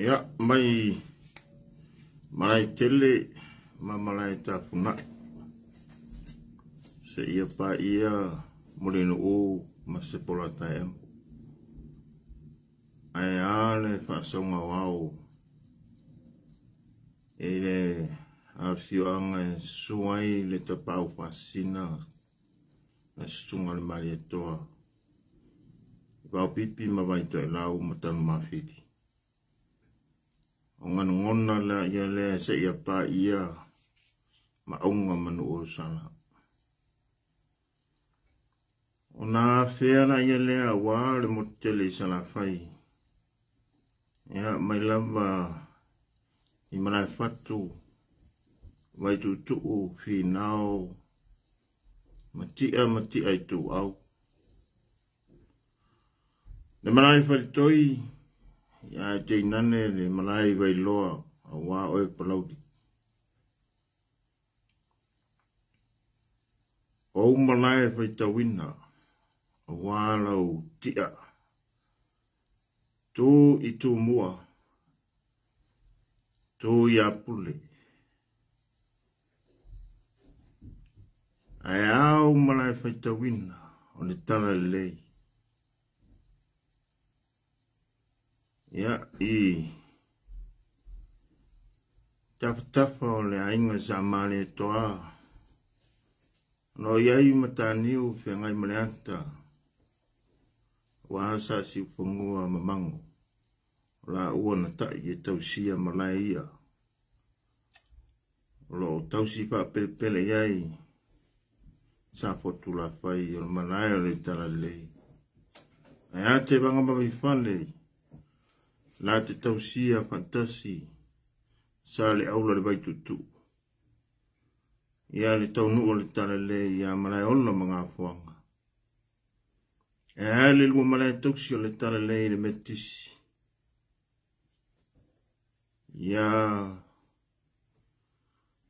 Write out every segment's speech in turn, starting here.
Ia, mai Malaetele ma Malaetapunai seia paia Mulinuu ma Sepolataemo. Ae a le faasauga o ao i le afioaga e susu ai le Tapaau Faasisina le Susuga i le Malietoa i Vaopipi ma Vaitoelau ma Tanumafili. O ganogona ia lea seia paia Maauga ma Nuuausala. Ona afea laia lea aua le motu tele i Salafai. Ia, mai lava i Malaefatu, Vaituutuu, Finao, Matia ma Tia Ituau. Le malae faletoi, ia e teinane le malae i Vailoa aua oe Palauli. O ou malae faitauina aua lau tia. Tu i Tumua, tu i Apule. Ae a ou malae faitauina o le tala lelei. Ia, i tafatafa o le aiga sa Malietoa, o lo o i ai Mataniu feagai ma le ata, aua sa siufanua mamango, o laua na tai e tausia malae ia. O lo o tausi faapelepele i ai Safotulafai o le malae o le Talalelei. Ae a te vaga mavaifale la te tausia faatasi sa le aula le Vaituutuu. Ia le taunuu o le Talalelei ia Malaeola ma Gafoaga. Ae a le lua malae tausi o le Talalelei i le Metotisi. Ia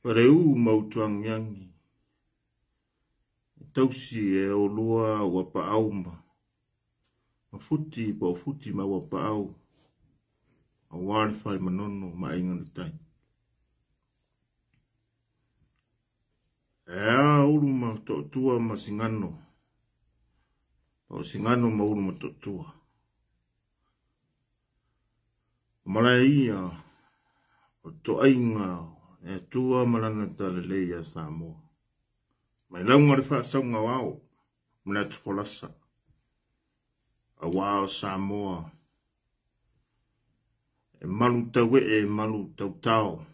Faleu ma Utuagiagi, e tausi e olua uapaau ma futi po o futi ma uapaau aua le fale manono ma Aiga i le Tai. E a Ulu ma Toatua ma Sigano, o Sigano ma Ulu ma Toatua. O malae ia o toaiga e Atua ma lana talalelei ia Samoa. Mai lauga le faasauga o ao ma le atufolasa, aua o Samoa e malu tauee e malu tautao,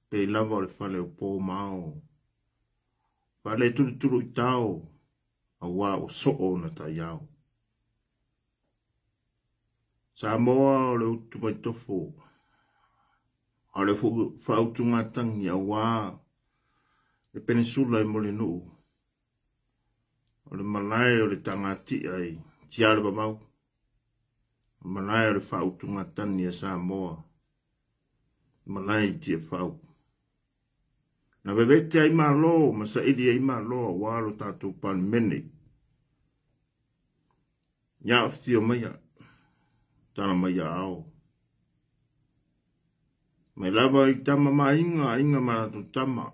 pei lava o le fale o po ma ao, faaletulutulu i tao, aua ua soo ona taiao. Samoa o le utu mai tofo, a o le faautugatagi aua le penisula i Mulinuu, o le malae o le tagatia i Tialavamau, o le malae o le faautugatagi a Samoa, malae i Tiafau. Na vevete ai Malo ma saili ai Malo aua lo tatou Palemene. Ia afifio maia, tala mai ia ao. Mai lava i tama ma aiga, aiga ma latou tama,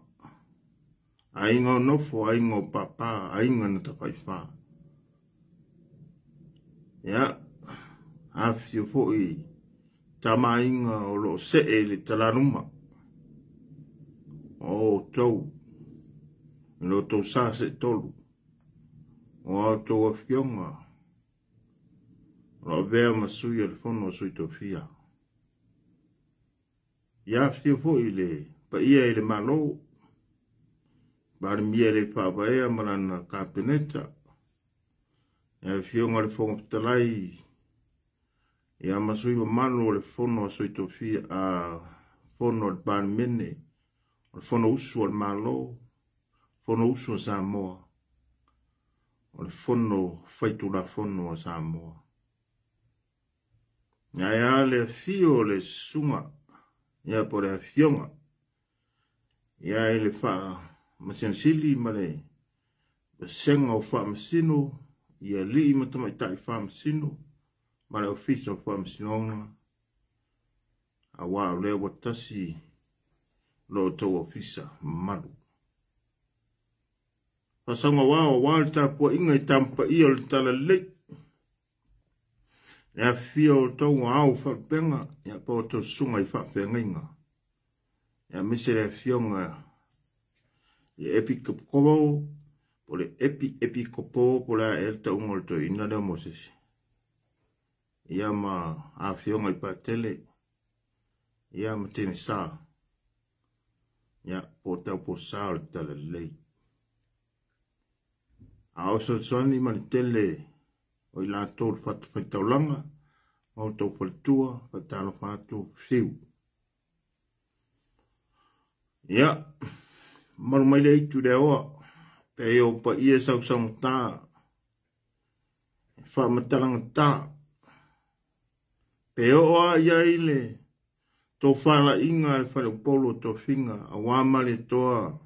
aiga o nofo, aiga o papa, aiga na tafaifa. Ia, afifio foi tama aiga o lo o see i le talaluma o outou, i lo outou sa seetolu. O a outou afioga o lo o avea ma sui o le Fono a Sui Tofia. Ia afifio foi le paia i le Malo, Palemia e le Faavaea ma lana Kapeneta, le Afioga i le Fofoga Fetalai, ia ma sui mamalu o le Fono a Sui Tofia, a Fono a le Palemene, o le Fono Usu a le Malo, Fono Usu a Samoa, o le Fono Faitulafono a Samoa. Ae a le afio o le susuga, ia po o le afioga, ia i le Faamasino Sili ma le Vasega o Faamasino, i alii ma tamaitai faamasino ma le Ofisa o Faamasinoga. Aua o lea ua tasi lo outou ofisa mamalu. Faasauga wao aua le tapuaiga i tampaia o le Talalelei. Le afifio o outou ao faalupega, ia po o outou susuga i faafeagaiga. Ia aemaise le afioga i Epi Kopo, po le Epi Epi Kopo, po o le a ea le tauga o le toeaina lea o Mosese. Ia ma afioga i Patele, ia ma Tenesa, ia po o Tauposa o le Talalelei. A o fesoasoani ma le tele o i latou le fatafaitaulaga ma outou faletua, faatalofa atu fiu. Ia, malu mai le aitu le aoa, pe ai o paia sausaugata, faamatalagata, pe oo a i ai le tofalaiga a le faleupolu o tofiga, aua Malietoa,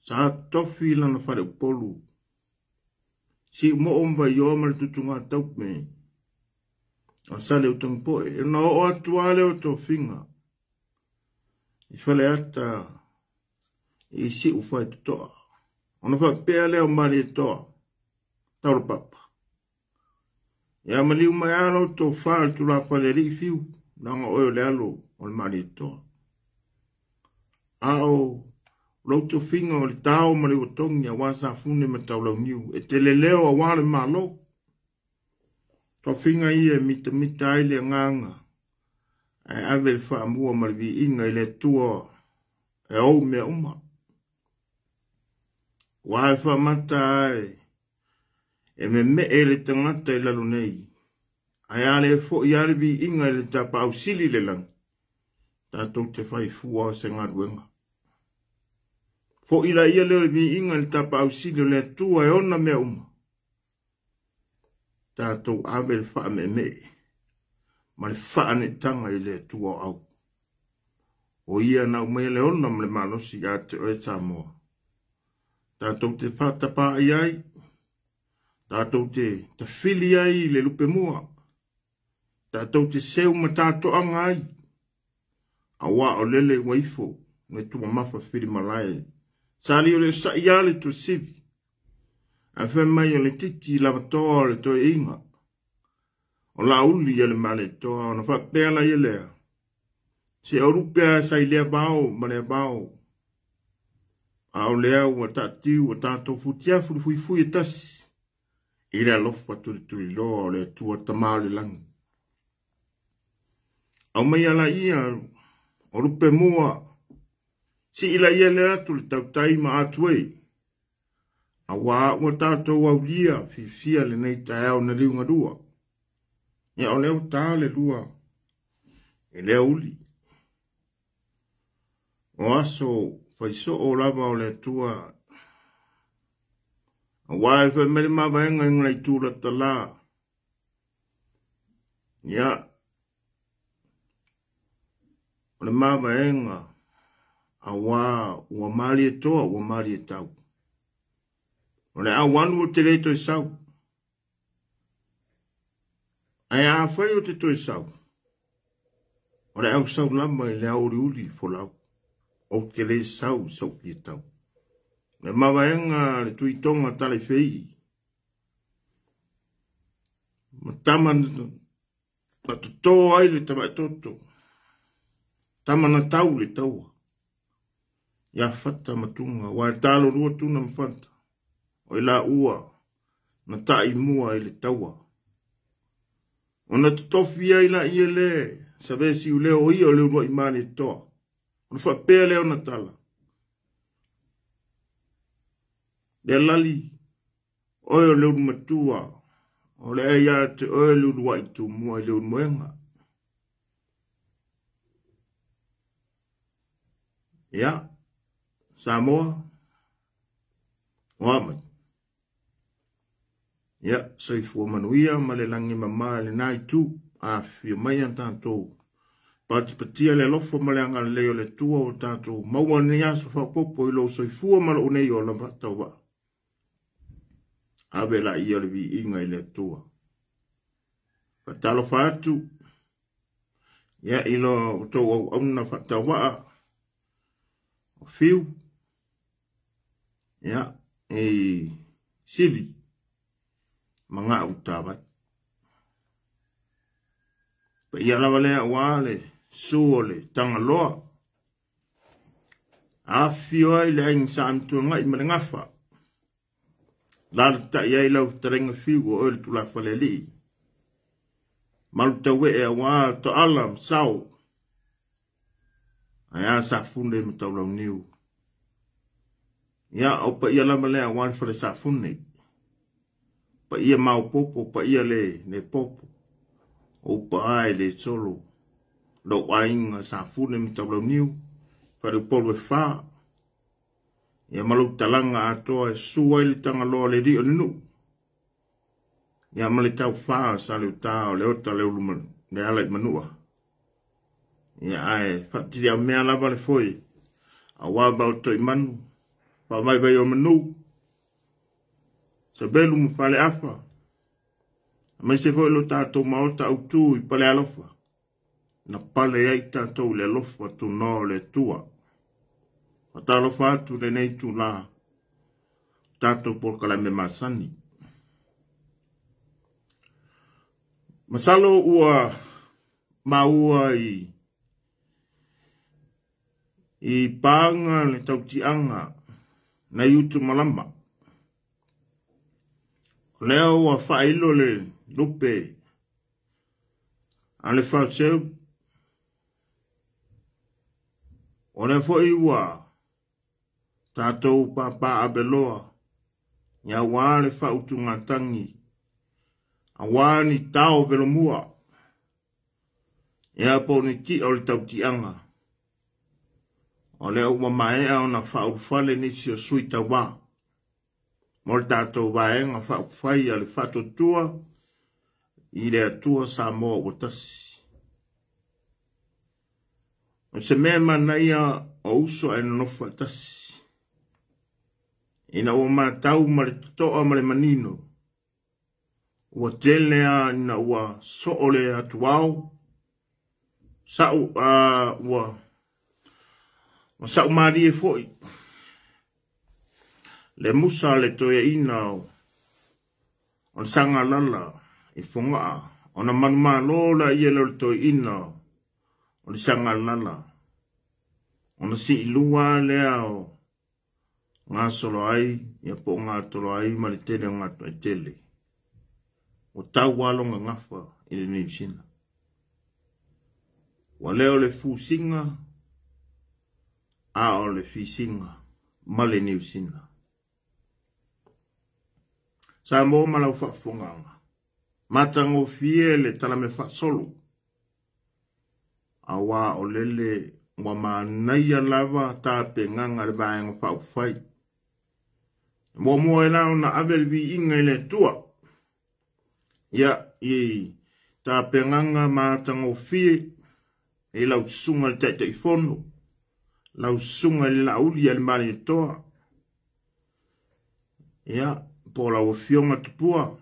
sa tofi lana faleupolu, Siumoo ma Vaioa ma le tutuga taupe, a Sale Utagipoe, e ona oo atu lava lea o tofiga, i Faleata i Siu Faitotoa, ona faapea lea o Malietoa, Taulapapa, ia maliu mai lava lau tofa i le tulafale alii Fiu, leaga oe o le alo o le Malietoa. A o lou tofiga o le tao ma le uatogi aua Safune ma Taulauniu, e te leleo aua le Malo. Tofiga ia e mitamita ai le agaga, ae ave le faamua ma le viiga i le Atua e ou mea uma. Ua e faamata ai e memee le tagata i lalo nei, ae a le foi lava le viiga i le tapaau sili i le lagi, tatou te fai fua o se galuega. Foi la ia lea o le viiga i le tapaau sili o le Atua e ona mea uma, tatou ave le faameemee ma le faaneetaga i le Atua o au. O ia na aumaia le ona ma le malosi ia te oe Samoa. Tatou te faatapaai ai, tatou te tafili ai i le lupemua, tatou te seu ma tatoaga ai, aua o lele ua ifo le tumamafa filimalae. Sali o le sa'i a le tuasivi, ae fai mai o le titi lavatoa o le toeaiga, o Laauli a le Malietoa, ona faapea laia lea, se o lupe a sa i lea vao ma lea vao, a o lea ua taatiu ua tatou futiafu le fuifui e tasi i le alofa tulituliloa o le Atua Tama o le lagi. Aumaia laia o lupe mua, sii laia lea atu le tautai ma atu e, aua ua tatou aulia fiafia lenei taeao na liugalua. Ia o lea ua ta le lua i lea uli. O aso faisoo lava o le Atua, aua e fai mai le mavaega i ngai tula tala. Ia, o le mavaega aua ua Malietoa ua Malietau. O le aualu o te le toe sau. Ae afai o te toe sau, o le au sau lava i le aoliuli folau, ou te le sau i sou pietau. Le mavaega le tuitoga talaifei, ma tama na toto ai le tavaetoto, tama na tau le taua, ia Fata ma Tuga, aua e talo lua Tuna ma Fata, o i laua na ta'i mua i le taua. Ona totofi ai laia le Savesiu lea o ia o le uluai Malietoa, ona faapea lea ona tala, le alali, oe o le ulu matua, o le a ia te oe le uluai tumua i le ulumoega. Ia, Samoa, o a mai. Ia, soifua manuia ma le lagi mama i lena itu, afifio mai a tatou patipatia le alofa ma le agalelei o le Atua ua tatou maua lenei aso faaopoopo i lou soifua ma lou nei ola faatauvaa. Ave laia o le viiga i le Atua. Faatalofa atu. Ia, i lo outou auauna faatauvaa o Fiu, ia, i Sili ma Gautavai. Paia lava lea aua le susu o le Tagaloa, afifio ai le Aiga Sa Amituanai ma le Gafa, Alaalatai ai lau fetalaiga Fiu o oe le tulafale alii, Malutauee aua Toala ma Sao, ae a Safune ma Taulauniu. Ia, o paia lava lea aua le fale Safune, paia maopoopo, paia le popo, o upa e le solo, lou aiga Safune ma Taulauniu, faleupolu e fa, ia ma lou talaga atoa e susu ai le Tagaloa le alii o le nuu, ia ma le taufa Saleuta o le ota le ulu le ala i manua. Ia ae faatiliaumea lava le foe, aua Vaotoimanu, faavaivai o manu, Savelu ma Faleafa, aemaise foi lo tatou maota autu i Palealofa, na pale ai tatou i le alofa tunoa o le Atua. Faatalofa atu lenei itula tatou polokalame masani. Masalo ua maua i paga le tautiaga nai utu malama. O lea ua faailo le lupe a le faleseu. O lea foi ua tatou papaaveloa ia aua le faautugatagi, aua ni tao velomua, ia po o ni ti'a o le tautiaga. O lea ua maea ona faaulufale nisi o sui tauvā mo le tatou vaega faaupufai a le Faatuatua i le Atua Samoa ua tasi. O se mea manaia o uso ae nonofo faatasi. Ina ua matau ma le totoa ma le manino, ua tele lava ina ua soo le atuao, sau, ua sau malie foi le musa le toeaina o le Sagalala i Fogaa, ona manumalo la ia lea o le toeaina o le Sagalala, ona siilua lea o gasolo ai, ia po o gatolo ai ma le tele o gatoaitele. Ua tau lava lona gafa i le Niu Sila. Ua lea o le fusiga, a o le fisiga ma le Niu Sila. Samoa ma lau faafofogaaga, matagofie le talame faasolo, aua o lele ua manaia lava tapenaga a le vaega faaupufai. E muamua ai la ona ave le viiga i le Atua, ia i tapenaga matagofie i lau susuga i le Taitaifono, lau susuga i le Laauli a le Malietoa, ia po o lau Afioga Tupua,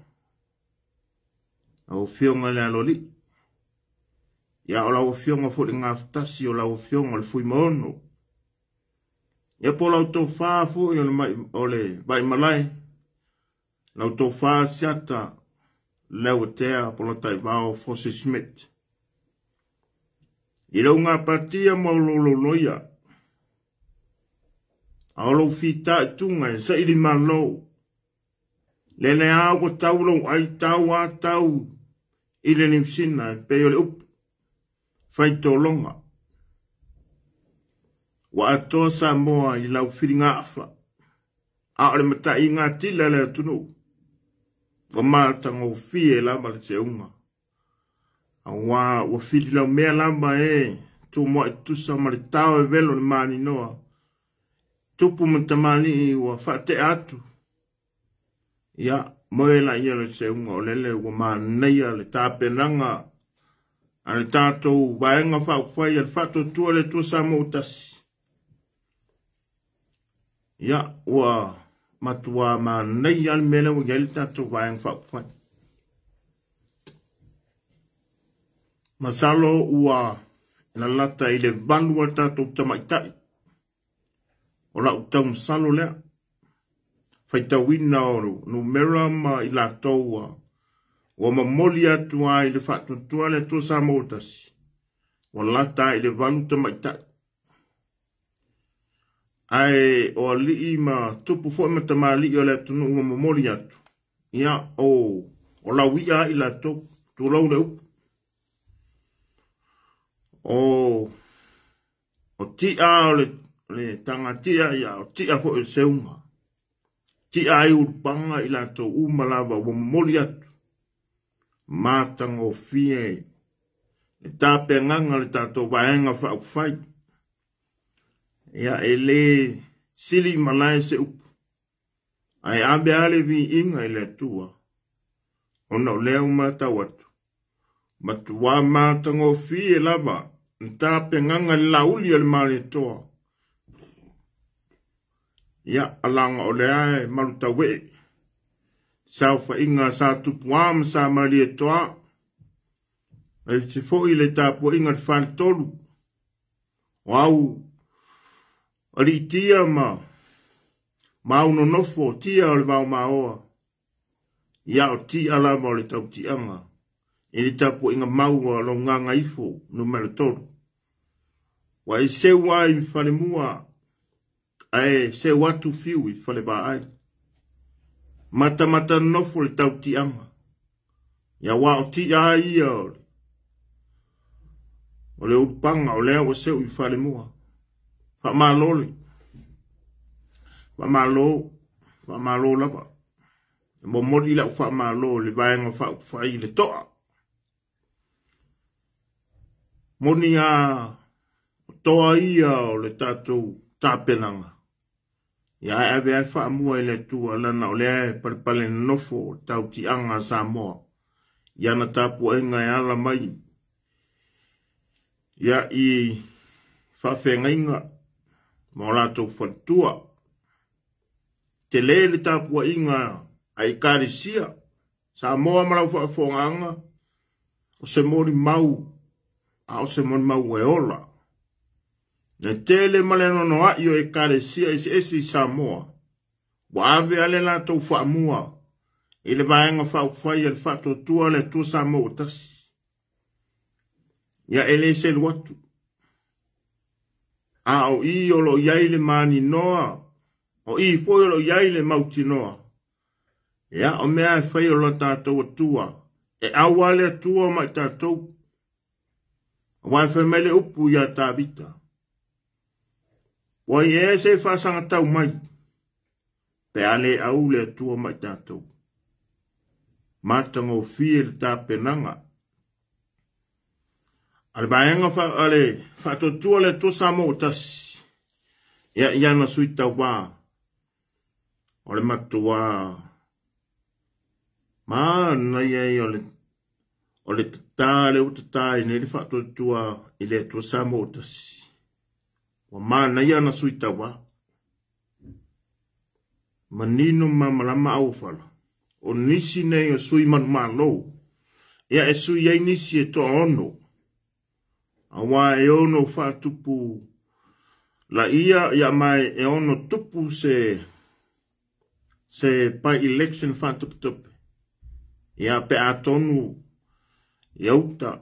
lau Afioga i le Aloalii, ia o lau Afioga foi i le Gafatasi, o lau Afioga o le Fuimaono, ia po o lau tofa foi o le Vaimalae, lau tofa Siata Leuatea Polataivao Fosi Smith. I lou gapatia ma o lou loia, a o lou fitaituga e saili malo, lele a ua tau lou ai tau a tau i le Niu Sina e pei o le upu faitologa. Ua atoa Samoa i lau filigaafa, a o le mataiga tila le atunuu, ua matagofie lava le seuga. Aua ua fililaumea lava e tumuai tutusa ma le tao e velo le maninoa, tupu ma tamalii ua faatea atu. Ia, moe la ia le seuga o lele ua manaia le tapenaga a le tatou vaega faaupufai a le Faatuatua le Atua Samoa ua tasi. Ia, ua matua manaia le mea lea ua i ai le tatou vaega faaupufai. Masalo ua lalata i le 8 a tatou tamaitai. O lau taumasalo lea, faitauina o numera ma i latou ua momoli atu ai le faatuatua le Atua Samoa ua tasi, ua lata i le 8 tamaitai. Ae o alii ma tupu foi ma tamalii o le atunuu ua momoli atu, ia o lauia ai latou, tulou le upu. O tia o le tagatia, ia o tia foi o le seuga. Tia ai ulupanga i latou uma lava ua momoli atu. Matagofie le tapenaga le tatou vaega faaupufai. Ia e le sili malae se upu, ae ave lava le viiga i le Atua, ona o lea ua matau atu, matua matagofie lava le tapenaga le lauli o le Malietoa. Ia alaga o lea e malutauee saofaiga sa Tupua ma sa Malietoa, aemaise foi le tapuaiga le faletolu o au aliitia ma au nonofo tia o le vaomaoa. Ia o tia lava o le tautiaga i le tapuaiga maua o lau gagaifo numera 3. Ua e seu ai i falemua, ae seu atu fiu i falevaai. Matamata nofo le tautiaga. Ia ua o tia ai ia o le ulupanga o lea ua seu i falemua. Faamalo le. Faamalo, faamalo lava. Momoli lau faamalo le vaega faaupufai i le toa. Moni a toa ia o le tatou tapenaga. Ia ae ave ai faamua i le Atua lana o lea e palepale nofo tautiaga a Samoa. Ia na tapuaiga e ala mai. Ia i faafeagaiga ma o latou faletua. Tele le tapuaiga a Ekalesia Samoa ma lau faafofogaaga, o se molimau, a o se molimau e ola. Le tele ma le nonoai o Ekalesia eseese i Samoa, ua ave a le latou faamua i le vaega faaupufai a le faatuatua le Atua Samoa ua tasi. Ia e le selu atu. A o i o lo o i ai le maninoa, o i foi o lo o i ai le mautinoa. Ia o mea e fai o lo tatou Atua, e aua le Atua ma i tatou. Aua e fai mai le upu ia Tavita. Ua i e se faasagatau mai, pe a le au le Atua ma i tatou. Matagofie le tapenaga. A le vaega a le faatuatua le Atua Samoa ua tasi. Ia ia na sui tauā o le matua manaia ia o le tata le ua tata i nei le faatuatua i le Atua Samoa ua tasi. Ua manaia na sui tauā. Manino mamalama auofala. O nisi nei o sui manumalo. Ia e sui ai nisi e toa ono. Aua e ono faatupu la ia ia mai e ono tupu se by election faatuputupu. Ia pe a tonu ia uta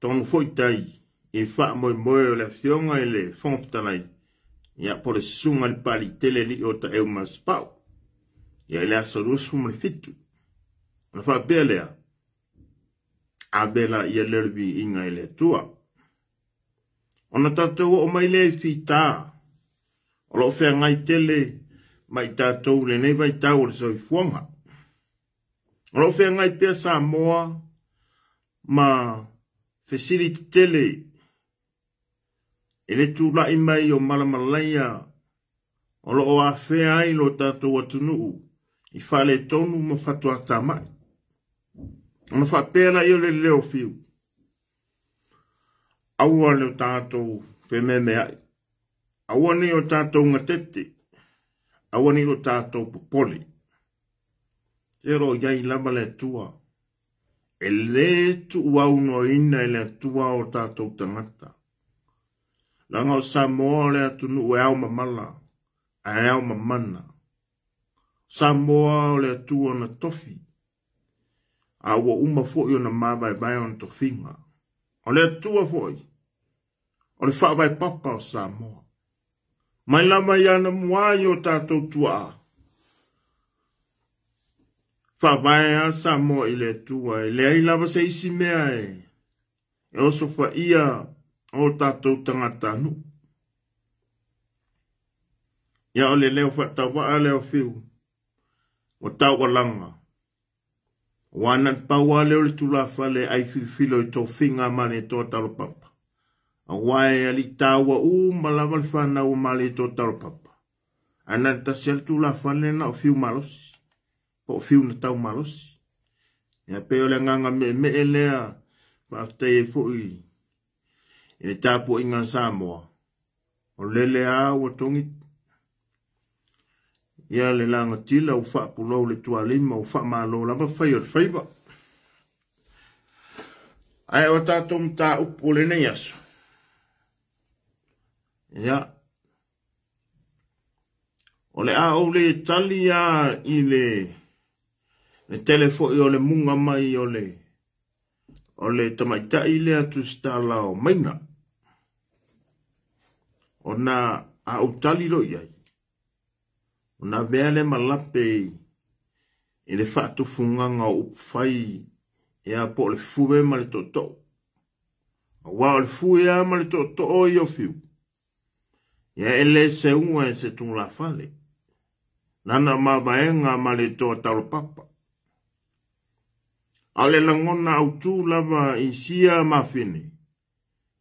tonu foi tai i faamoemoe o le afioga i le Fofoga Fetalai. Ia po le susuga i le Palitele li o Taeu Masepau. Ia i le aso 27. Ona faapea lea, ave la ia lea o le viiga i le Atua. Ona tatou oo mai lea i fita, o loo feagai tele ma i tatou lenei vaitau o le soifuaga. O loo feagai pea Samoa ma fesili tetele i le tulai mai o malamalaia o loo afea ai lo tatou atunuu i faaletonu ma fatuatamai. Ona faapea laia o le leo fiu. Aua le o tatou fememeai. Aua nei o tatou gatete. Aua nei o tatou popole. Te o iai lava le Atua. E le tuuaunoaina e le Atua o tatou tagata. Leaga o Samoa o le atunuu e ao mamala ae ao mamana. O Samoa o le Atua na tofi, a ua uma foi ona mavaevae ona tofiga. O le Atua foi o le faavae papa o Samoa. Mai lava i anamua i o tatou tuaa, faavae a Samoa i le Atua, e leai lava se isi mea e osofaia o tatou tagatanuu. Ia o le leo faatauvaa lea o Fiu, ua taualaga. Ua na pau lea o le tulafale ai filifilo i tofiga a Malietoa Taulapapa. Aua e alii taua uma lava le fanau o Malietoa Taulapapa. Ae na tasi lava le tulafale na o Fiu malosi, po o Fiu na tau malosi. Ia pei o le agaga meemee lea, faafetai ai foi i le tapuaiga a Samoa. O lele a ua togi ia le lagatila ua faapulou le tualima ua faamalo lava fai o le faiva. Ae o tatou mataupu o lenei aso, ia, o le a ou le tali a i le tele foi o le muga mai o le tamaitai lea tusitala o Maina. Ona a ou tali lo iai, ona avea le malape i le faatufugaga o upufai ia po o le fue ma le tootoo. Aua o le fue a ma le tootoo i o Fiu, ia e le seuga e se tulafale. Nana mavaega ma le toa Taulapapa. A o le lagona autu lava i sia mafine,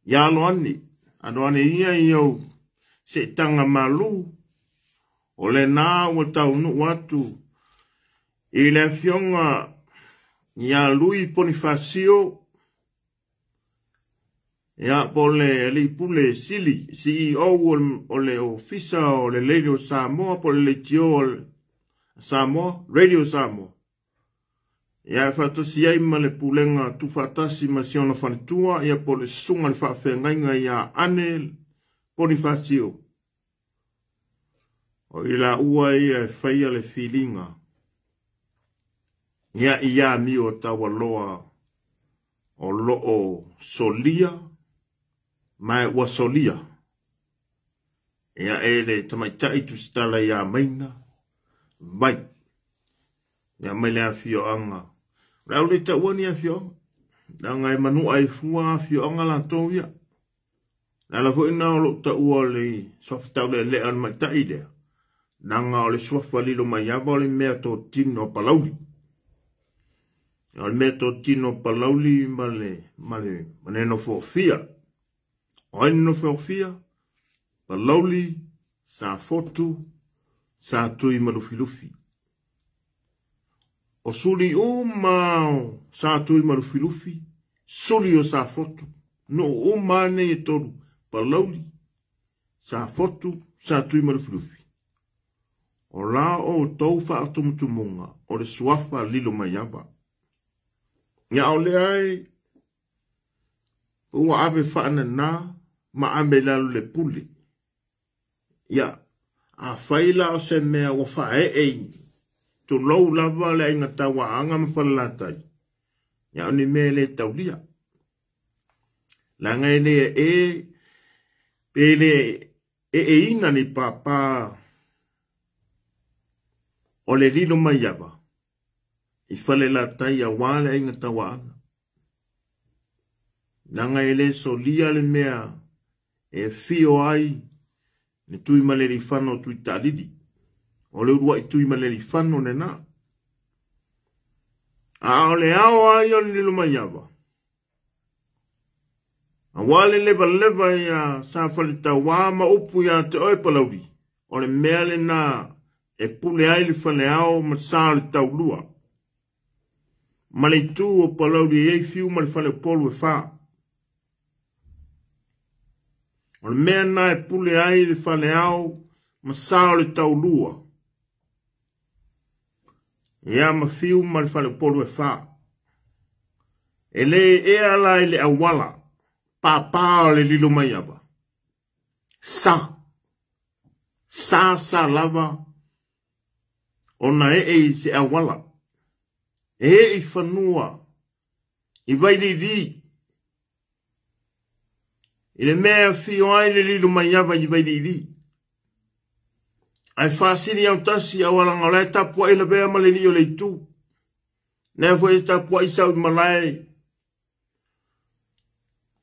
ia alo ane ia i au seetaga malu, o lena ua taunuu atu i le afioga ia Lui Ponifasio, ia po o le alii pule sili CEO o le ofisa o le Radio Samoa, po o le leitio o le Samoa, Radio Samoa. Ia faatasi ai ma le pulega tuufaatasi ma si ona faletua, ia po o le susuga le faafeagaiga ia Ane Ponifasio. O i laua ia e faia le filiga ia i amio taualoa o loo solia ma ua solia. Ia e le tamaitai tusitala ia Maina vai. Ia mai le afioaga. O le au le taua ni afioaga. Leaga e manua ai fua afioaga latou ia. Le ala foi na o lou taua o le suafa taulealea o le maitai lea. Leaga o le suafa lilo mai ava o le mea totino o Palauli. O le mea totino o Palauli ma le nofofia. O ai nofofia? Palauli, Safotu, Satui ma Lufilufi. O suli uma o Satui ma Lufilufi, suli o Safotu. No uma nei e tolu, Palauli, Safotu, Satui ma Lufilufi. O la o tou faatumutumunga o le suafa lilo mai ava. Ia o le ai, ua ave faanana ma ame lalo le pule. Ia, a fai la o se mea ua faee i tulou lava le aiga tauaanga ma falelatai. Ia o ni mea le taulia. Leaga e le e, pe le eeina ni pāpā o le lilo mai ava i falelatai aua le aiga tauaanga. Leaga e le solia le mea e fio ai le tui ma le lifano tui taalili. O le uluai tui ma le lifano nena. A o le ao ai o le lilo mai ava. Aua le leva leva ia sa faletaua ma upu ia te oe Palauli. O le mea lena e pule ai le faleao ma sa o le taulua. Ma le itu o Palauli e ai fiu ma le faleupolu e fa. O le mea na e pule ai le faleao ma sa o le taulua. Ia ma fiu ma le faleupolu e fa. E le ea la i le awala, pāpā o le lilo mai ava. Sa. Sa sa lava ona ee i se auala. E ee i fanua, i Vailili. I le mea e afio ai le Lilomaiava i Vailili. Ae faasili autasi aualaga o la e tapuai lavea ma le lii o le itu. Lea foi e tapuai sau i malae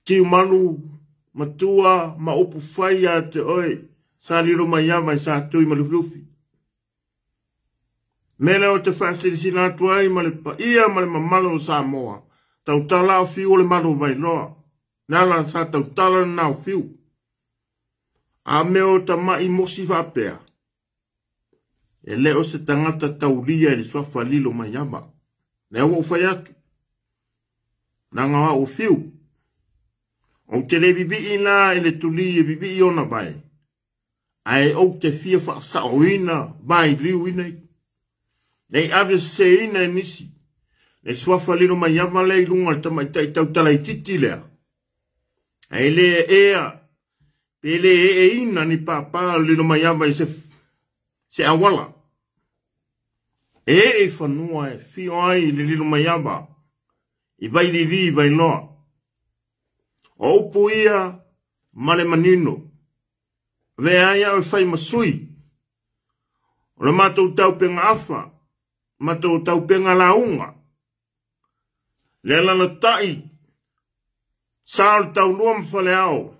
Tiumalu, Matua ma upu fai ia te oe, sa Lilomaiava i Satui ma Lufilufi. Mea lea ou te faasilasila atu ai ma le paia ma le mamalu o Samoa, tautala o Fiu o le Malu o Vailoa. Le ala sa tautala lena o Fiu. A mea o tama'i mosi faapea, e le o se tagata taulia i le suafa Lilomaiava. Lea ua ou fai atu, leaga o au o Fiu. Ou te le vivii la i le tuli e vivii ona vae, ae ou te fia faasaoina vailiu nei. Nei ave seseina e nisi le suafa Lilomaiava lea i luga o le tamaitai tautalaititi lea. Ae le ea pe le eeina ni pāpā o Lilomaiava i se auala. E ee i fanua e fio ai le Lilomaiava i Vailili i Vailoa. O upu ia ma le manino. Avea ai au e fai ma sui o le matou taupenga afa, matou taupenga lauga. Le alalatai sa o le taulua ma faleao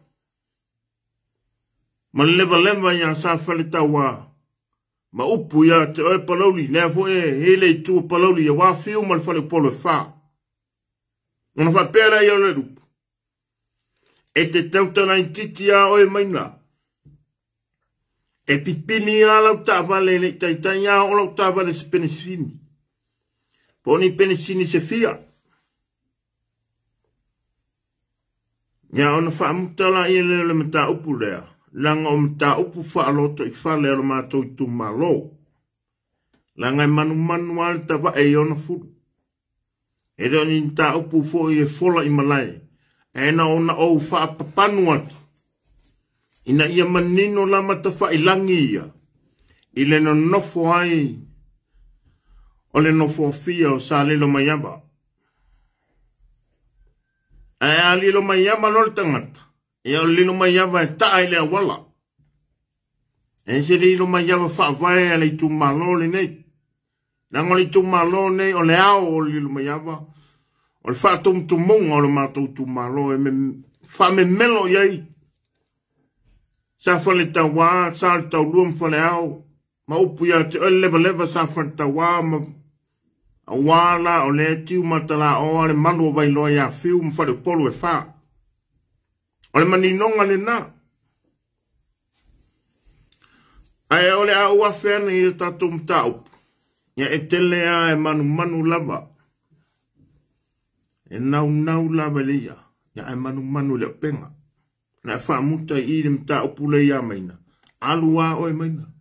ma le levaleva ia sa Faletaua ma upu ia te oe Palauli, lea foi e i le itu o Palauli ia Fiu ma le faleupolu e fa. Ona faapea lea ia o le lupu, e te tautalaititi a oe maina. E pipini a lau taavale e le i taitai a o lau taavale se penisini. Po o ni penisini se fia. Ia ona faamuta la ia lea o le mataupu lea, leaga o mataupu faaloto i fale o le matou itumalo. Leaga e manumanu lava le tavae i ona fulu. E le o ni mataupu foi e fola i malae, ae na ona ou faapapanu atu, ina ia manino la matafailangi ia, i le nonofo ai o le nofoafia o sa Lilomaiava. Ae a Lilomaiava loa le tagata, ia o le Lilomaiava e taa i le auala. E se Lilomaiava faavae a le itumalo lenei. Leaga o le itumalo nei o le ao o le Lilomaiava, o le faatumutumuga o le matou itumalo e faamemelo i ai. Sa Faletaua, sa le taulua ma faleao, ma upu ia te oe le levaleva sa Faletaua ma aua la o lea tiu matalaoa le malu o Vailoa ia Fiu ma faleupolu e fa. O le maninoga lena. Ae o le a ou afe ane i le tatou mataupu, ia e tele a e manumanu lava. E naunau lava le ia, ia ae manumanu i le openga. Na e faamuta i le mataupu le ia maina. Alu a oe maina.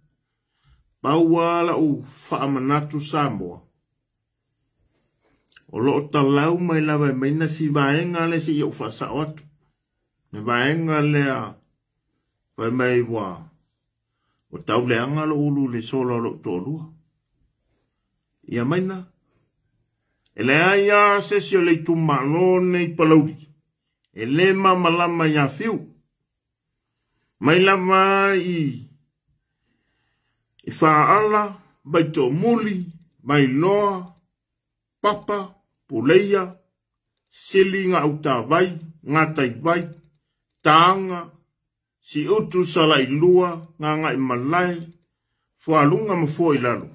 Pau a lau faamanatu Samoa. O loo talau mai lava e maina si vaega le se i ou faasao atu. Le vaega lea fai mai ua o tauleaga lo ulu le sola o lou toalua. Ia maina. E leai a se isi o le itumalo nei Palauli. E le mamalama ia Fiu. Mai lava i Faaala, Vaitoomuli, Vailoa, Papa, Puleia, Sili Gautavai, Gataivai, Taga, Siutu Salailua, Gagaimalae, Fualuga ma Fuailalo.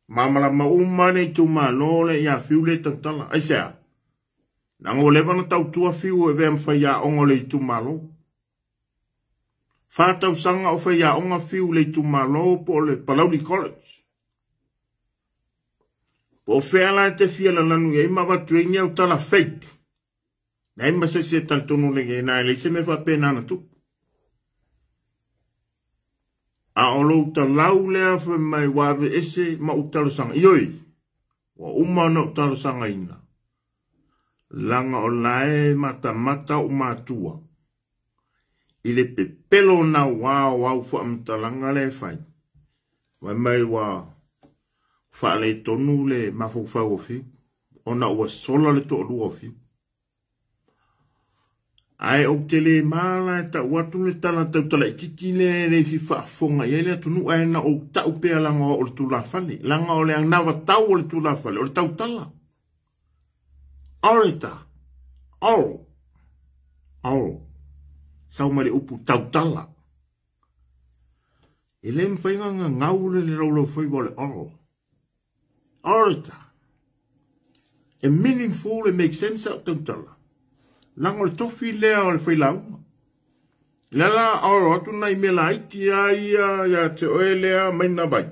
Mamalama uma le itumalo le ia Fiu le tautala. Aisea? Leaga ua leva ona tautua Fiu e avea ma faiaoga o le itumalo. Fa tausaga o faiaoga Fiu i le itumalo po o le Palauli College. Po o fea la e te fia lalanu i ai ma avatu ai ni au tala fake. Leai ma se isi e talitonu lelei na e leai se mea faapena na tupu. A o lou talau lea fai mai ua aveese ma ou talosaga. Ioe, ua uma ona ou talosagaina. Leaga o la e matamata ou matua. I le pepelo nauā o au faamatalaga lea e fai, fai mai ua faaletonu le mafaufau o Fiu, ona ua sola le toalua o Fiu. Ae ou te le ma la e tau atu le tala tautalaititi lea e le fia faafofoga i ai le atunuu, ae na ou tau pea leaga o le tulafale, leaga o le anavatau o le tulafale, o le tautala. Orator, oral, oral, sau mai le upu tautala. E le mafai ona gagau le laulaufaiva o le oral. Orator. E meaningful, e make sense au tautala. Leaga o le tofi lea o le failauga. Le la oral atu nai mea laiti a ia ia te oe lea mai na vai.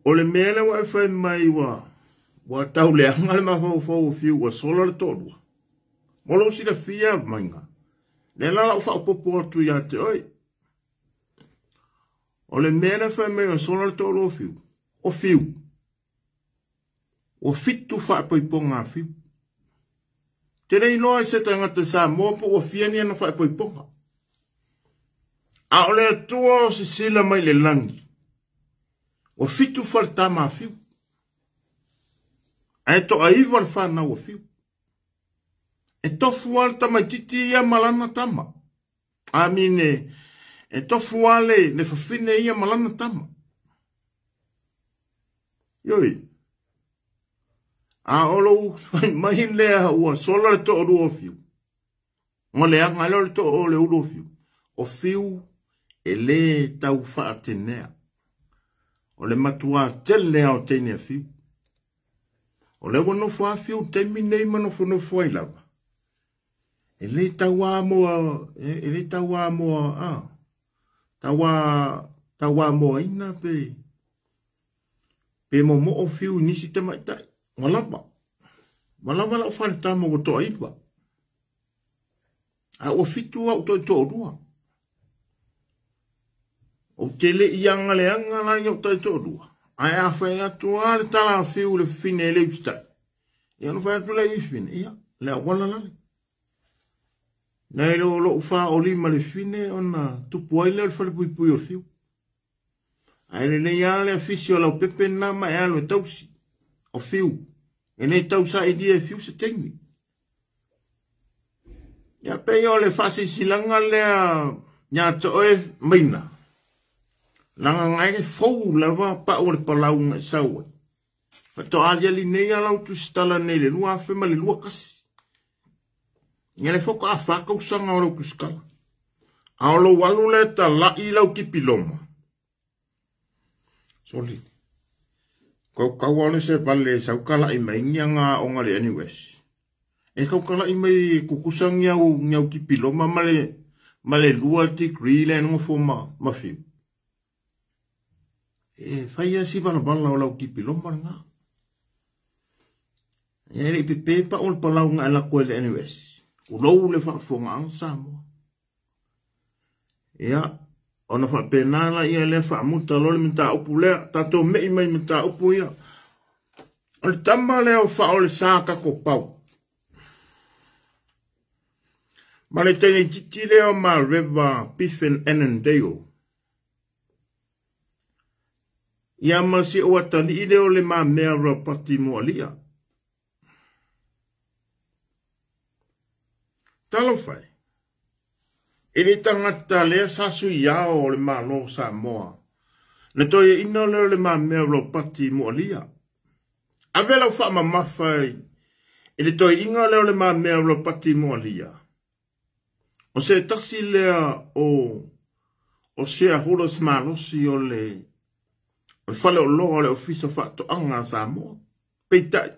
O le mea lea ua e fai mai ua tau leaga le mafaufau o Fiu ua sola le toalua. Mo lou silafia maiga. Lea la lau faaopoopo atu ia te oe. O le mea lea fai mai ua sola le toalua o Fiu. O Fiu. Ua 7 faaipoipoga a Fiu. Te le iloa i se tagata Samoa po ua fia ni ana faaipoipoga. A o le Atua o sisila mai le lagi. Ua 7 faletama a Fiu. Ae toaiva le whanau o Fiu. E tofu a le tamaititi ia malana tama. Amine, e tofu a le fafine ia malana tama. Ioi. A o lou fai mai lea ua sola le toalua o Fiu. Ngo le anga leo le toa o le ulu o Fiu. O Fiu e le tau whaatenea. O le matua tele ao teine a Fiu. O le ua nofo a Fiu teimi nei ma nofo nofo ai lava. E le tau amoa, e le tau amoa, a. Tau amoa ina pe. Pe momo o Fiu nisi te maitai. Walapa. Walapa lau whaletama ua toa iwa. A ua fitu au toi toa lua. O te le ianga le anga la i au toi toa lua. Ae a whai atu a le tala a Fiu le fine e le usitai. Ia no whai atu le i fine. Ia, le awala lale. Nei lo lo wha o lima le fine ona tupu ai leo le whale pui pui o Fiu. Ae le nei a le afisi o lau pepe nama e alo e tausi. O Fiu. E nei tausa i dia e Fiu se teimi. Ia pe o le whaasisilanga lea nya te oe maina. Langa ngai ke fou lava pa o le palau ngai sau e. Fato aliali nei a lau tusitala nei le lua afe ma le lua kasi. Ia le foko a whakau sanga o lau tusikala. A o lau alu le ta lai lau kipiloma. Sorry. Kau kau ane se pale saukala i mai ngia ngā onga le NUS. E kaukala i mai kukusa ngia au kipiloma ma le lua degree le ngofo ma fiu. E whaia si balabala o lau kipiloma ngā. E le pepe pa o le palau ngā la koe le NUS. Ulou le whaafonga ang Samoa. Ia, ona whaapenala ia le whaamuta lole mta upu lea, tatou mei mai mta upu ia. O le tama lea o wha o le sā kako pau. Ma le teine titi lea o ma River Biffen Annandale. Ia ma si o atali lea o le ma mea rapati mo alia. Talofai. E le tangata lea sa sui iao o le malo Samoa. Le toi ina leo le ma mea rapati mo alia. Ave lau whaamamawhai e le toi inga leo le ma mea rapati mo alia. O se tasi lea o shareholders malosi o le whale o loa o le ofisa whaatoanga a Samoa. Peitai.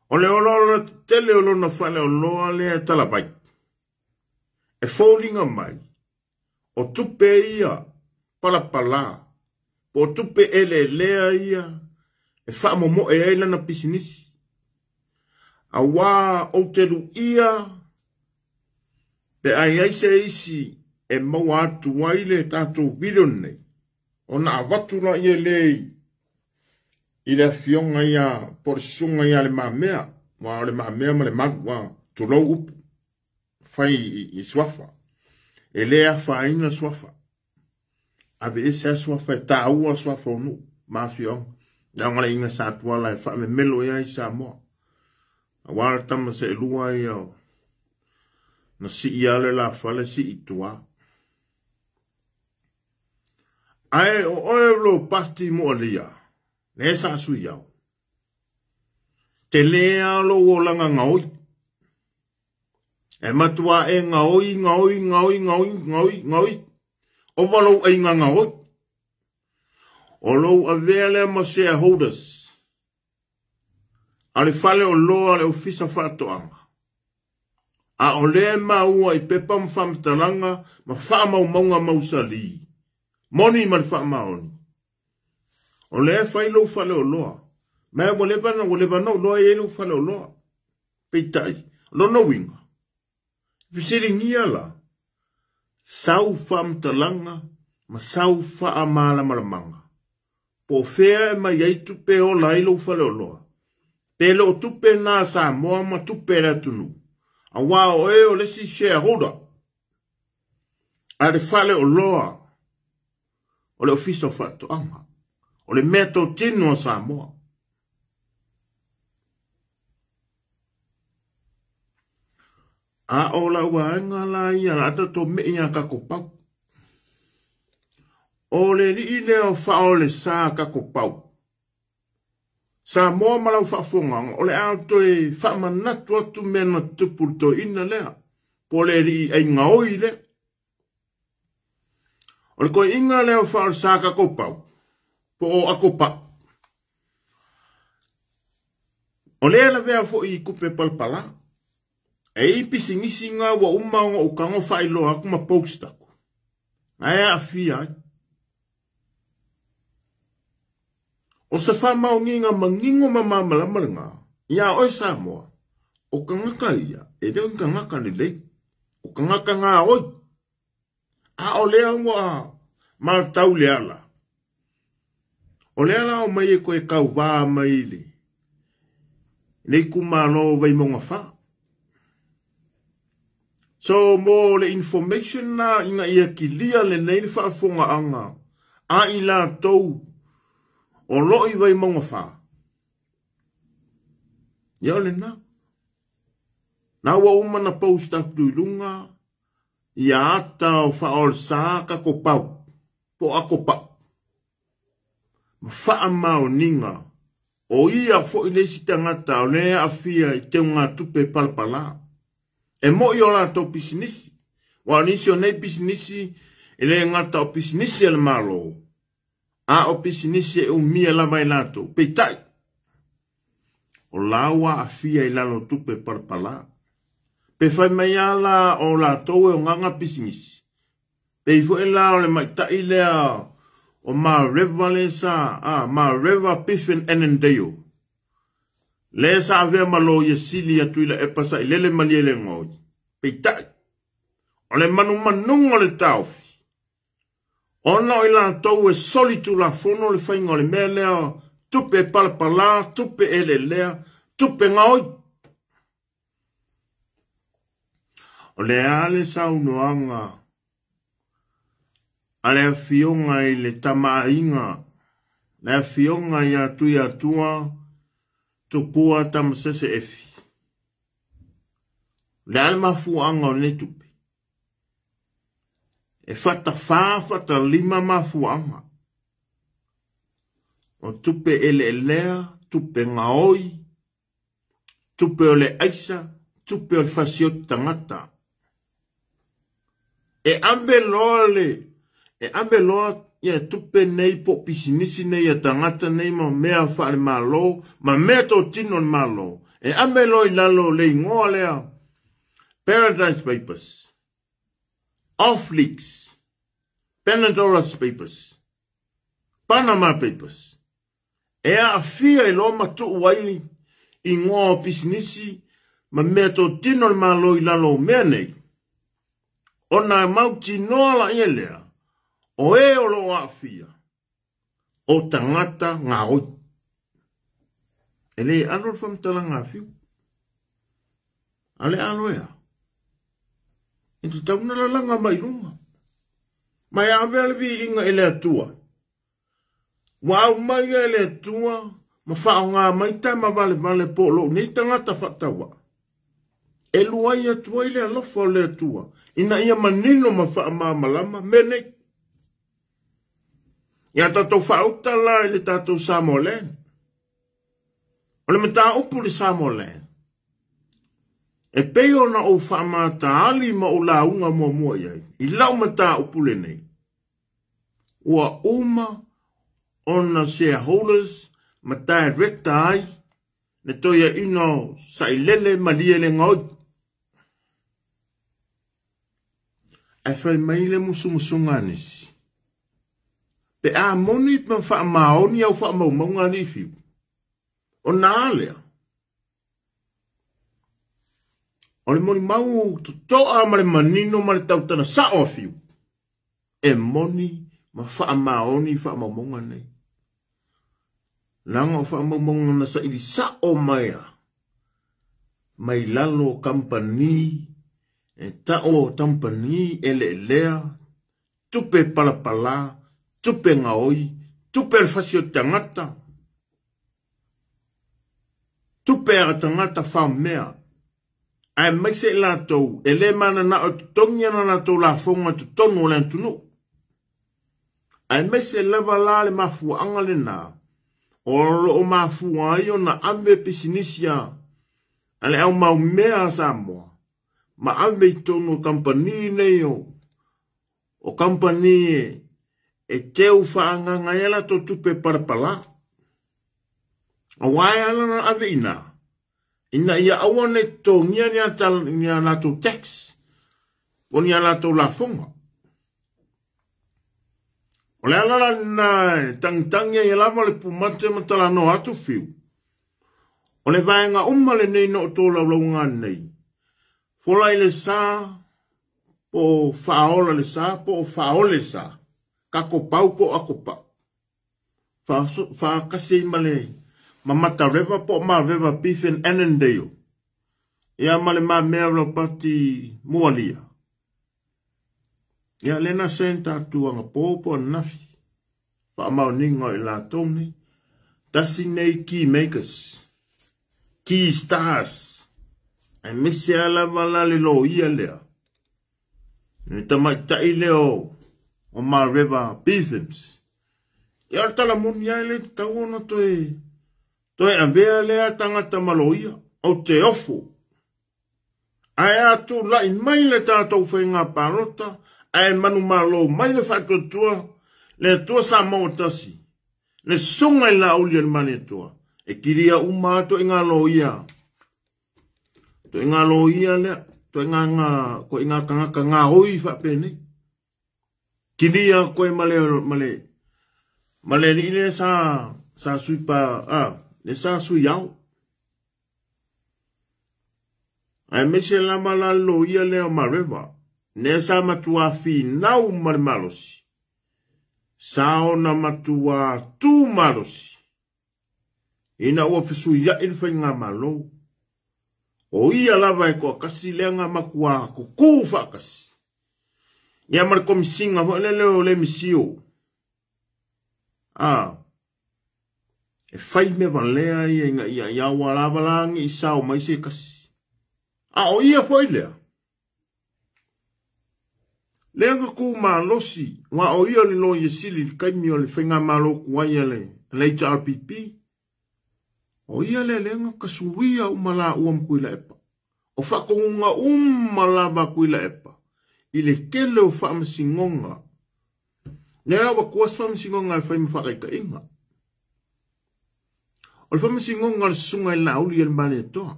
O le olo tele o lona whale o loa lea talapai. E fōlinga mai, o tupe ia palapala, po o tupe ele lea ia, e whaamomo e ai lana pisinisi. A wā o te ia, pe ai ai se isi e maua atu ai le tātou video nei. O na awatu la ia lei, i le afionga ia, por sunga ia le mamea, wā o le mamea ma le maru, wā tulou upu. fai i suafa. E le afaina suafa. Aveese lava suafa, e taua suafa o nuu ma afioaga. Leaga le aiga Sa Tuala e faamemelo i ai Samoa. Aua le tama seelua ia na sii lava le lafale sii i tua. Ae o oe lo pati moalia, le sa sui au. Te lea lou olaga gaoi. E matua e gaoi, gaoi, gaoi, gaoi, gaoi, gaoi. Ova lou aiga gaoi. O lou avea lea ma shareholders. A le fale o loa a le ofisa faatoaga. A o lea e maua i pepa ma faamatalaga ma faamaumauga mausali. Moni ma le faamaoni. O lea e fai lou faleoloa. Ma ua leva na ua leva na ou iloa e i ai lou faleoloa. Peitai, o lona uiga, fesiligia la, sau faamatalaga ma sau faamalamalamaga. Po o fea e mai ai tupe e ola ai lou faleoloa. Pe le o tupe na a Samoa ma tupe a le atunuu. Aua o oe o le isi shareholder a le faleoloa o le Ofisa o Faatoaga. O le mea totino a Samoa. A o lau vaega la ia la tatou mei ia Kakopau. O le alii lea o Faaolesa Kakopau. Samoa ma lau faafofoga, o le a toe faamanatu atu mea na tutupu i le toeaina lea, po o le alii aigaoi lea. O le toeaina lea o Faaolesa Kakopau, po o Akopau, o lea e lavea foi i tupe palapala. E i ai pisinisi na ua uma ona ou tago faailoa atu ma post atu, na e aafia ai. O se faamaoniga manino ma malamalama lena iā oe Samoa, o tagata ia e le o ni tagata lelei, o tagata gaoi. A o lea ua matau le ala, o lea la omai e toe tauvā mai i le itumalo o Vaimauga 4. So mo le information la ina ia kilia lelei le faafofogaaga a i latou o lo o i Vaimauga 4, ia o lena. Na ua uma na post atu i luga ia ata o Faaolesa Kakopau po o Akopau ma faamaoniga o ia foi le isi tagata o lea e aafia i teugatupe palapala. E moi o latou pisinisi, aua o nisi o nei pisinisi e le gata o pisinisi a le Malo, a o pisinisi e umia lava e latou. Peitai, o la ua aafia i lalo o tupe palapala. Pe fai mai lava la o latou e ogaga pisinisi, pei foi la o le maita'i lea o Mareva lea sa, a, Mareva Biffen Annandale, lea sa avea ma loia sili a Tuilaepa Sailele Malielegaoi. Peitai, o le manumanuga o le taofi, ona o i latou e soli tulafono le faiga o le mea lea, tupe palapala, tupe eleelea, tupe gaoi. O le a le saunoaga a le afioga i le Tamaaiga, le afioga ia Tuiatua Tupua Tamasese Efi? O le a le mafuaaga o lenei tupe? E fatafā fatalima mafuaaga. O tupe eleelea, tupe gaoi, tupe o le aisa, tupe o le fasioti tagata. E ave loa le, e ave loa ia tupe nei po o pisinisi nei a tagata nei ma mea faale-Malo ma mea totino a le Malo, e ave loa i lalo o le igoa lea Paradise Papers, Off Leaks, Panadora Papers, Panama Papers. E aafia i loa ma tuu ai igoa o pisinisi ma mea totino a le Malo i lalo o mea nei, ona e mautinoa laia lea o e o lo o aafia o tagata gaoi. E le alo le faamatalaga a Fiu. A le alo e a? E tatau ona lalaga mai luga. Ma e avea le viiga i le Atua. Ua aumai e le Atua ma faaaoga mai tama valevale po o lou nei tagata faatauvaa. E luai atu ai le alofa o le Atua ina ia manino ma faamalamalama mea nei. Ia tatou faauta la i le tatou Samoa Land. O le mataupu i le Samoa Land, e pei ona ou faamataali ma ou lauga muamua i ai, i lau mataupu lenei, ua uma ona shareholders ma director ai le toeaina o Sailele Malielegaoi. Ae fai mai le musumusuga a nisi, pe a moni ma faamaoni au faamaumauga a Lifiu, ona a lea? O le molimau totoa ma le manino ma le tautala sao a Fiu, e moni ma faamaoni faamaumauga nei. Leaga o faamaumauga na saili sao mai a mai lalo o kamupani e tau o kamupani eleelea, tupe palapala, tupe gaoi, tupe le fasi o tagata, tupe a tagata faomea, aemaise i latou e le mananao e totogi ana latou lafoga i totonu o le atunuu. Aemaise lava la le mafuaaga lena o lo o mafua ai ona ave pisinisi a le au maumea a Samoa ma ave i totonu o kamupani nei o kamupani e teu faaagaga ai a latou tupe palapala. Aua e ala ona ave i ina, ina ia aua ne i totogia ni a latou tax po o ni a latou lafoga. O le ala la lena e tagitagi ai lava le pumate ma talanoa atu Fiu. O le vaega uma lenei na ou tolaulauga nei, fola i le sa, po o faaola le sa, po o faaole le sa, kakopau po o akopau. Faatasi ai ma le Mamata River po o Ma River Beef and Annandale. Ia ma le mamea o Laupati Mualia. Ia lena sent atu anapo po o ananafi. Faamaoniga o i latou nei. Tasi nei key makers, key stars, aemaise lava lava la le loia lea. Le tamaitai lea o Mareva Beethams. Ia o le tala moni lava e le tatau ona toe toe avea lea tagata ma loia. Ou te ofo. Ae a tulai mai le tatou faiga palota ae manumalo mai le faatuatua le Atua Samoa tasi, le susuga i Laauli a le Malietoa, e kilia uma atu i ngā loia. Toʻaiga loia lea, toʻaiga ngā, toʻaiga tagata gaoi faapenei. Kilia koe ma le, ma le, ma le alii lea sa, sa sui pa, a, le sa sui ao. Aemaise lava la le loia lea o Mareva, lea sa matuā finau ma le malosi. Sa ona matuā tū malosi. Ina ua fesuiaʻi le faigamalo, o ia lava e toatasi lea na matua kukū faatasi. Ia ma le komisiga foi lele o le misio. A, e fai mea valea ia ina ia ia ua lava la ni i sao mai se kasi. A o ia foi lea, lea na kū malosi, aua o ia le Loia Sili i le taimi o le faigamalo tuai a le HRPP, o ia lea lea na tasuia uma laua ma Tuilaepa. O faatonuga uma lava a Tuilaepa i le tele o faamasinoga. Lea la ua tua se faamasinoga e fai ma faataitaiga. O le faamasinoga o le Susuga i le Laauli a le Malietoa.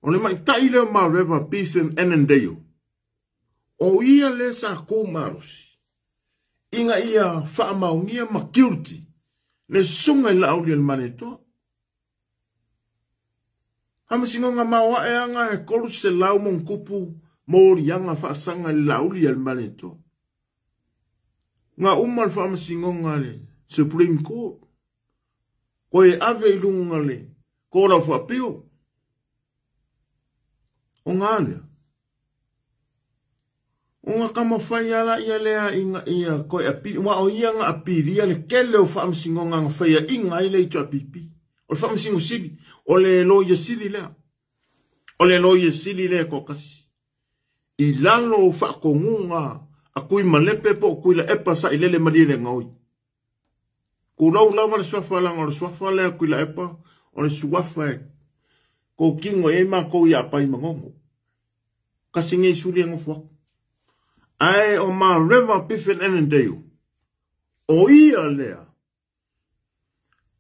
O le maʻitaʻi lea o Mareva Beetham Annandale, o ia lea sa tou malosi ina ia faamaonia ma guilty le susuga i Laauli a le Malietoa. Faamasinoga maoae aga e 300 ma ona tupu moliaga faasaga i le Laauli a le Malietoa. Na uma le faamasinoga a le Supreme Court, Koe ave i luga le Court of Appeal. O ngā lea. Ona taumafai lava laia lea ina ia toe apili, aua o ia na apilia le tele o faamasinoga na faiaina ai le HRPP. O le Faamasino Sili, o le Loia Sili lea. O le Loia Sili lea e toatasi. I lalo o faatonuga a Tuimalepe po o Tuilaepa Sailele Malielegaoi. Tulou lava le suafa leaga o le suafa lea a Tuilaepa o le suafa e totino i ai matou i Apai Manono. Tasi nei suli e nofo atu. Ae o Mareva Biffen Annandale, o ia lea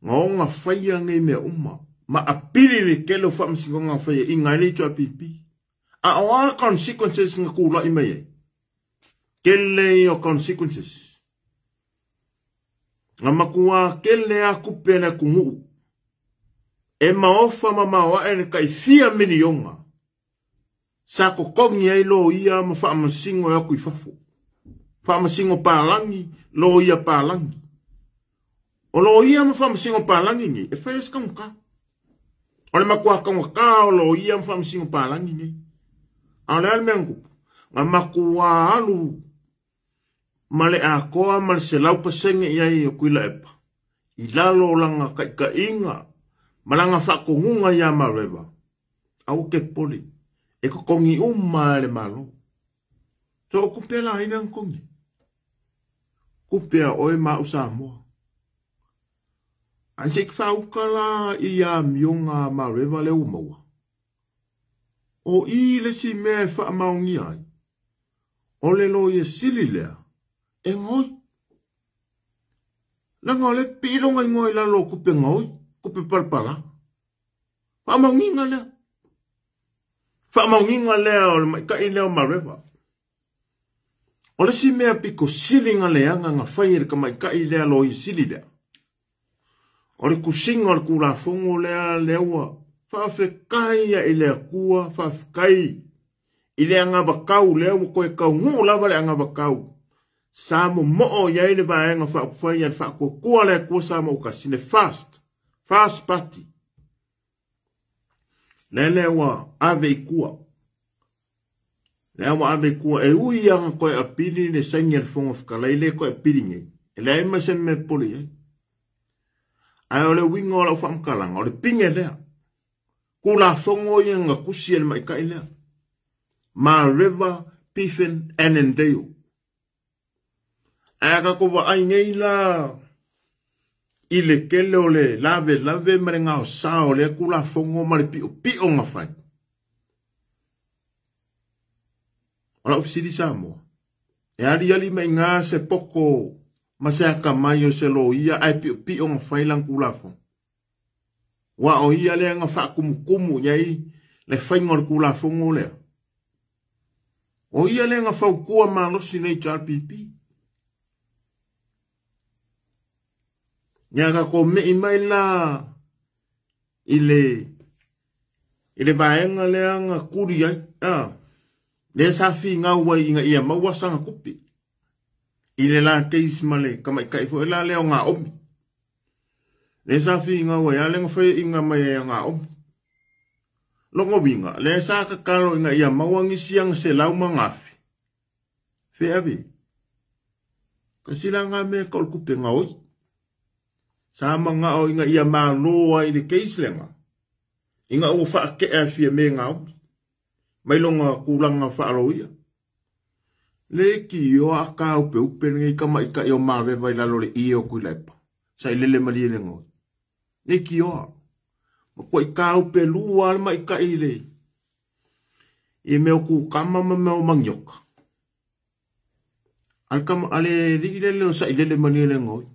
na ona faia nei mea uma ma apili le tele o faamasinoga na faiaina ai le HRPP. A o a consequences na tulai mai ai? Tele ia o consequences. Na matua tele a tupe a le atunuu e maofa ma maoae le tai fia miliona sa totogi ai loia ma faamasino e o atu i fafo. Faamasino palagi, loia palagi. O loia ma faamasino palagi nei, e fai ai se taugata. O le matua taugata o loia ma faamasino palagi nei. A o le a le mea na tupu? Na matua alu ma le atoa ma le 100% i ai o Tuilaepa i lalo o lana taitaiga ma lana faatonuga ia Mareva. Aua te popole, e totogi uma e le Malo. So o tupe la ai lea na totogi? Tupe a oe ma au Samoa. Ae se i faauka la i amioga a Mareva lea ua maua. O i le isi mea e faamaonia ai, o le loia sili lea e gaoi. Leaga o lea e pipii lona igoa i lalo o tupe gaoi, tupe palapala. Faamaoniga lea. Faamaoniga lea o le maita'i lea o Mareva. O le isi mea pito sili na leaga na fai e le tamaitai lea loia sili lea, o le tusiga o le Tulafono lea, lea ua faafetai i le Atua, faafetai i le anavatau lea ua toe taunuu lava le anavatau sa momoo i ai le Vaega Faaupufai a le Faatuatua le Atua Samoa ua Tasi, le Fast, Fast Party. Lea lea ua ave i tua. Lea ua ave i tua e ui lava na toe apili le saini a le Fofoga Fetalai lea e toe apili nei. E leai ma se mea e popole i ai. Ae o le uiga o lau faamatalaga, o le pine lea. Tulafono ia na tusi e le maita'i lea. Mareva Piffen Annandale. Ae a tatou vaai nei la i le tele o le lavelave ma le gaosa o lea Tulafono ma le piopio na fai. O lau fesili Samoa, e aliali mai iga se poto ma se atamai o se loia ae piopio na fai lana Tulafono? Aua o ia lea na faatumutumu i ai le faiga o le Tulafono lea. O ia lea na fautua malosi i le HRPP. Ia tatou me'i mai la i le i le vaega lea na tuli ai, a, lea sa finau ai ina ia maua sana tupe i le la case ma le tamaitai foi la lea o Naomi. Lea sa finau ai, a lea na faiaina mai ai a Naomi. Lona uiga, lea sa tatalo ina ia maua nisi ana selau ma ana afe. Fea ave? Kasi la ngā mea ka o le tupe gaoi. Sa mana'o ina ia malo ai le case lena, ina ua faate'a e Fiame Naomi, mai lona tulaga faaloia. Le kioa a kāupeupe lenei tamaita'i o Maveva i lalo o le ie o Tuilaepa, sa i lele malie le gaoi. Le kioa. Matuai kāupelua le maita'i i le i mea o kukama ma mea o manioka. A le tama, a le alii lele o Sailele malie le gaoi.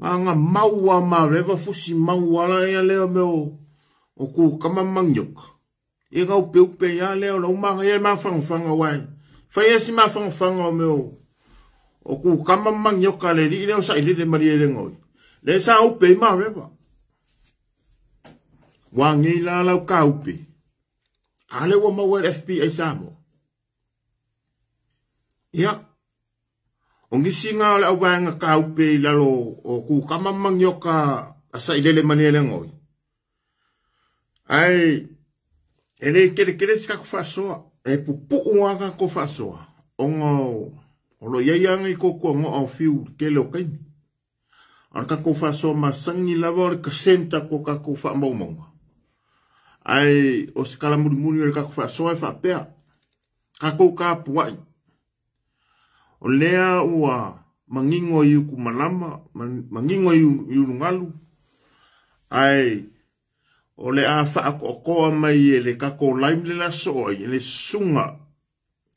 Nga mau a Maveva fusi mau ala ia lea o mea o kukama ma manioka. Ia gaupeupe ia lea o lau manaia le mafanafana aua e fai lava si mafanafana o mea o kukama ma manioka a le alii lea o Sailele Malielegaoi. Lea sa upe ai Mareva. Ua nei la lau kaupe. A lea ua maua e le FBI Samoa. Ia, o nisi ngā o le auvaega kaupe i lalo o kukama ma manioka a Sailele Malielegaoi. Ae e le kelepele se tatou faasoa. E pupu'u lava tatou faasoa ona o lo o i ai lava nai toatuano'a o fiu i le tele o taimi. A o le tatou faasoa masani lava o le kasenta o tatou faamaumauga. Ae o se tala mulimuli o le tatou faasoa e faapea, tatou tapua'i, o lea ua manino i utumalama, manino i ulugalu, ae o le a faaatoatoa mai e le tatou live le aso o ai, e le susuga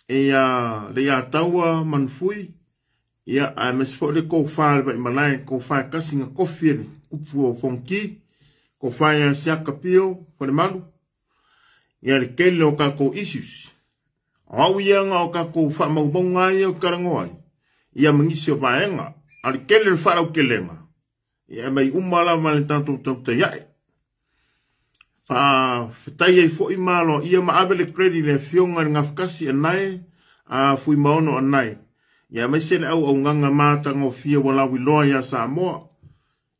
ia Leiataua Manufui, ia aemaise foi le tofa le Vaimalae, tofa e tasi na tofi e le tupu o Fonoti, tofa ia Siaka Pio Falemalu, ia le tele o tatou issues. O au ia na o tatou faamaumauga ia o talanoa ai, ia ma nisi o vaega, a o le tele o le faalautelega, ia e mai uma lava le tatou tautai ae. Faafetai ai foi ma aloaia ma ave le credit i le afioga i le Gafatasi Anae, a Fuimaono Anae, ia aemaise le auaunaga matagofie ua lauiloa ia Samoa,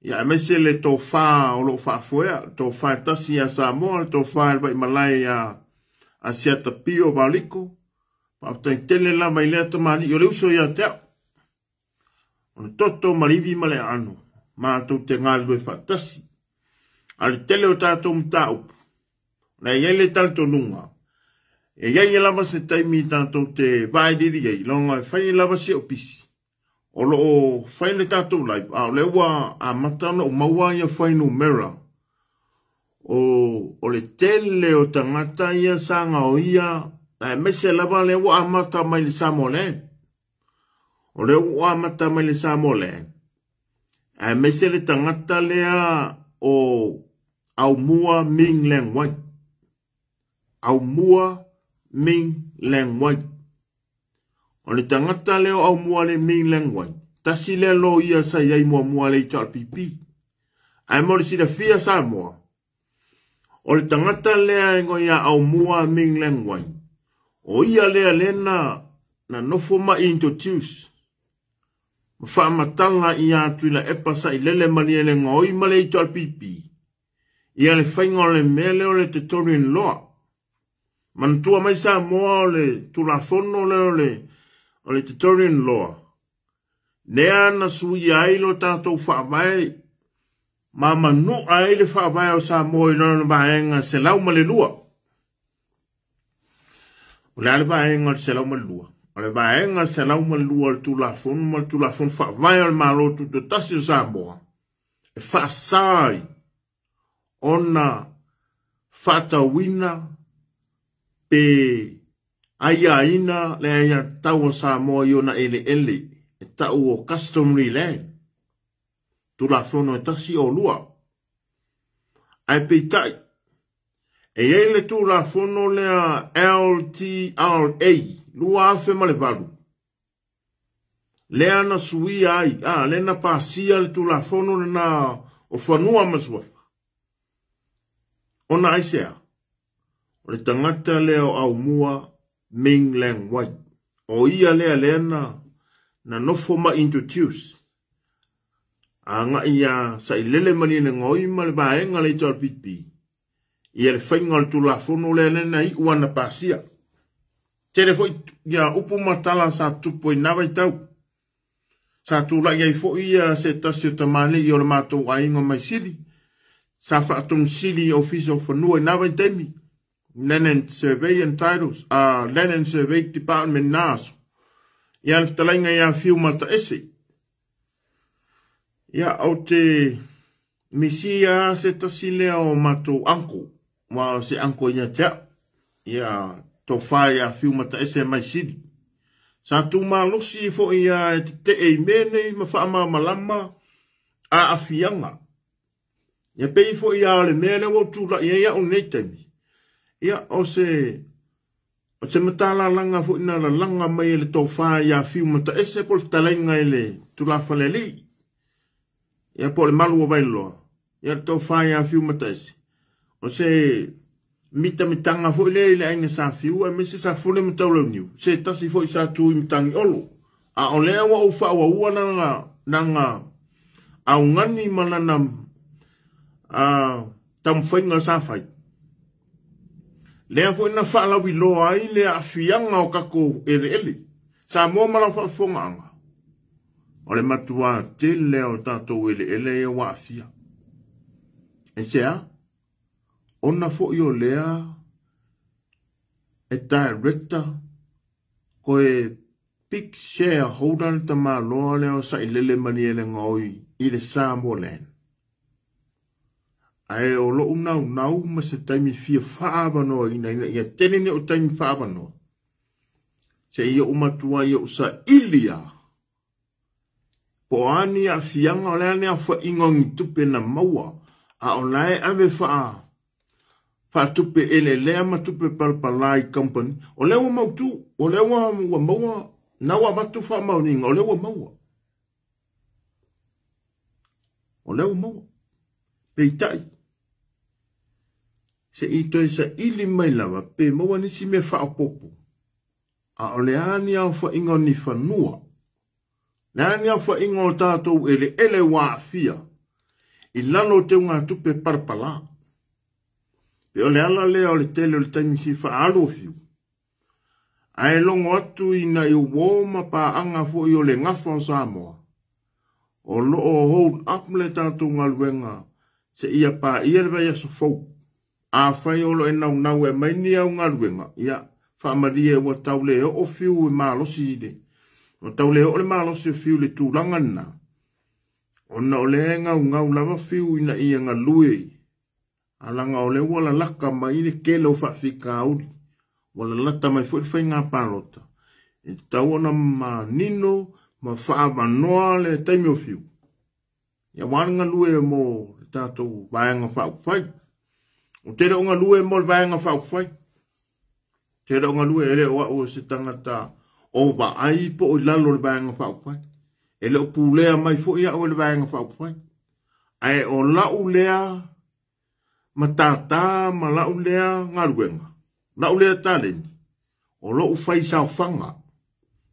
ia aemaise le tofa o lo o faafoea, le tofa e tasi ia Samoa, le tofa e le Vaimalae ia Asiata Pio Vaoliko. Faafetai tele lava i lea tamalii o le uso ia te au. O le toto ma le ivi ma le aano, matou te galulue faatasi. A o le tele o tatou mataupu, o la e i ai le talitonuga, e i ai lava se taimi tatou te vailili ai, leaga e fai lava si ou pisi, o lo o fai le tatou live, a o lea ua amata ona ou maua ia fuainumera o le tele o tagata ia sa gaoia, aemaise lava lea ua amata mai le Samoa Land. O lea ua amata mai le Samoa Land, aemaise le tagata lea o Aumua Ming Leng Wai. Aumua Ming Leng Wai. O le tagata lea o Aumua le Ming Leng Wai, tasi lea loia sa i ai muamua le HRPP. Ae mo le silafia Samoa, o le tagata lea e igoa ia Aumua Ming Leng Wai, o ia lea lea na nofo ma introduce ma faamatala ia Tuilaepa Sailele Malielegaoi ma le HRPP ia le faiga o le mea lea o le Tetorian Law. Manatua mai Samoa o le Tulafono lea o le Tetorian Law, lea na suia ai lo tatou faavae ma manua ai le faavae o Samoa i lona vaega 102. O le a le vaega o le 102? O le vaega 102 o le Tulafono ma le Tulafono faavae o le Malo Tutoatasi o Samoa, e faasa ai ona faatauina pe aiaina le aiatatau a Samoa i ona eleele e tau o customary land. Tulafono e 102. Ae peitai, e i ai le Tulafono lea LTRA 2008, lea na suia ai, lea na pasia le Tulafono lena o Fanua ma Suafa. Ona aisea, o le tagata lea o Aumua Ming Leng Wai. O ia lea lea na nofo ma introduce agai ia Sailele Malielegaoi ma le vaega le HRPP ia le faiga o le Tulafono lea lea na iu ana pasia. Tele foi ia upu ma tala sa tupu ai na vaitau. Sa tulai ai foi ia se tasi o tamalii o le matou aiga mai Sili. Sa faatonusili i Ofisa o Fanua i na vaitaimi. Land and Survey and Titles, Land and Survey Department na aso. Ia le fetalaiga ia Fiu Mataese. Ia, o te misia se tasi lea o matou uncle, ma o se uncle ia te au. Ia, tofa ia Fiu Mataese mai Sili. Sa tumalosi foi ia e tetee i mea nei ma faamalamalama aafiaga. Ia pei foi ia o le mea lea ua ou tulai ai au lenei taimi. Ia, o se matalalaga foi na lalaga mai e le tofa ia Fiu Mataese po o le fetalaiga i le Tulafalealii. Ia po o le malu o Vailoa. Ia le tofa ia Fiu Mataese. O se mitamitaga foi lea i le aiga sa Fiu aemaise sa Fule ma Taulauniu. Se tasi foi sa tu i Matagiolo. A o lea ua ou faaauaua lana augani ma lana taumafaiga sa fai. Lea foi na faalauiloa ai le aafiaga o tatou eleele. Samoa ma lau faafofogaaga, o le matuā tele o tatou eleele ia ua aafia. Aisea? Ona foi o lea e director koe big shareholder le tamaloa lea o Sailele Malielegaoi i le Samoa Land. Ae o lou naunau ma se taimi fia faaavanoaina ina ia tele ni ou taimi faaavanoa, seia ou matua i ou saili lava po o a ni aafiaga, o le a le aofaiga o ni tupe na maua, a o la e ave faatupe eleelea ma tupe palapala i company. O lea ua mautu, o lea ua maua, na ua avatu faamaoniga, o lea ua maua. O lea ua maua. Peitai, se i toe saili mai lava pe maua nisi mea faaopoopo, a o le a ni aofaiga o ni fanua, le a ni aofaiga o tatou eleele ua aafia i lalo o teugatupe palapala. Pe o le ala lea o le tele o le taimi fia faaalu o Fiu, ae logo atu ina i uo ma paaga foi o le gafa o Samoa, o loo hold up le tatou galuega seia paia le vaiaso fou. Afai o lo e naunau e aumai ni au galuega, ia faamalie ua tau le oo Fiu e malosi i le, ua tau le oo le malosi o Fiu i le tulaga lena, ona o lea e gaugau lava Fiu ina ia galue, alaga o lea ua lalaka mai le tele o faafitauli, ua lalata mai foi le faiga palota, e tatau ona manino ma faaavanoa le taimi o Fiu. Ia aua le galue mo le tatou vaega faaupufai. O tele o galue mo le vaega faaupufai. Tele o galue e le o au o se tagata o vaai po o i lalo o le vaega faaupufai. E le o pulea mai foi au e le vaega faaupufai. Ae o lau lea matata ma lau lea galuega, lau lea taleni, o lou fai saofaga,